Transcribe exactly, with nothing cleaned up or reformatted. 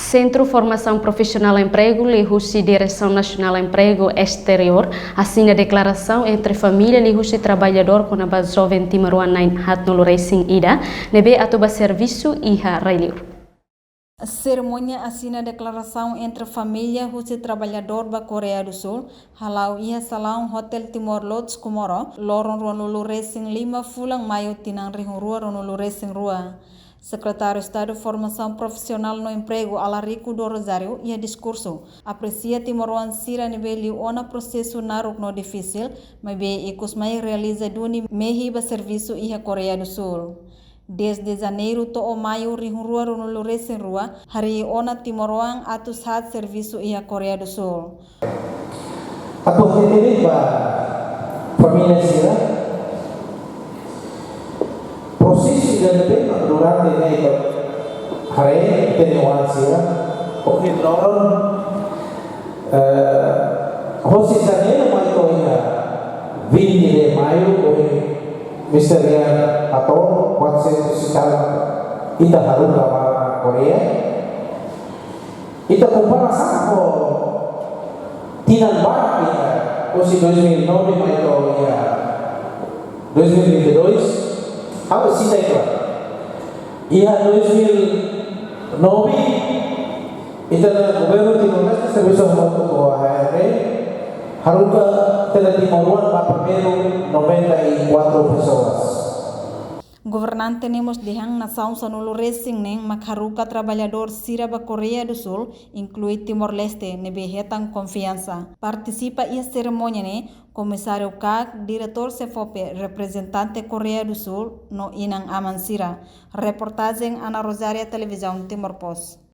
Sentru Formasaun Profisionál Empregu liuhusi Diresaun Nasionál Empregu Esteriór asina deklarasaun entre família liuhusi traballadór kona-ba joven timoroan na'in-haatnulu-resin-ida ne'ebé atu bá servisu iha rai-liur. Serimónia asina deklarasaun entre família husi traballadór ba Koreia do Sul hala'o iha salaun Hotel Timor Lodge Comoro, loron ruanulu-resin-lima fulan Maiu tinan rihun rua ruanulu-resin-rua. Sekretáriu Estadu Formasaun Profisionál no Empregu Alarico do Rosário iha diskursu apresia timoroan sira ne'ebé liu ona prosesu naruk no difisil, maibé ikus mai realiza duni mehi bá servisu iha Koreia do Sul. Dezde Janeiru to'o Maiu rihun rua ruanulu-resin-rua, harii ona timoroan atu sa'e servisu iha Koreia do Sul. Atu hatene ba família sira, prosesu ida-ne'e durante ne'e ita haree, hatene oan sira, ohin loron, eh, hosi Janeiru mai to'o iha vinte de Maiu, ohin Mister Rian hato'o, quatrocentos e tal ita haruka ba Koreia. Ita kompara sá ho tinan barak iha, husi dois mil e nove mai to'o iha dois mil e vinte e dois, ha'u sita iha. Iha dois mil e nove, ita-nia governu Timor-Leste servisu hamutuk ho H R D, haruka ita-nia timoroan ba primeiru noventa e quatro pessoas. Governante ne'e mós dehan nasaun sanulu-resin neen mak haruka traballadór sira ba Koreia do Sul, inklui Timor-Leste, ne'ebé hetan konfiansa. Partisipa iha serimónia ne'e Komisáriu KAK, Diretór SEFOPE, reprezentante Koreia do Sul no inan-aman sira. Reportajen Ana Rosária, Televizaun Timor Post.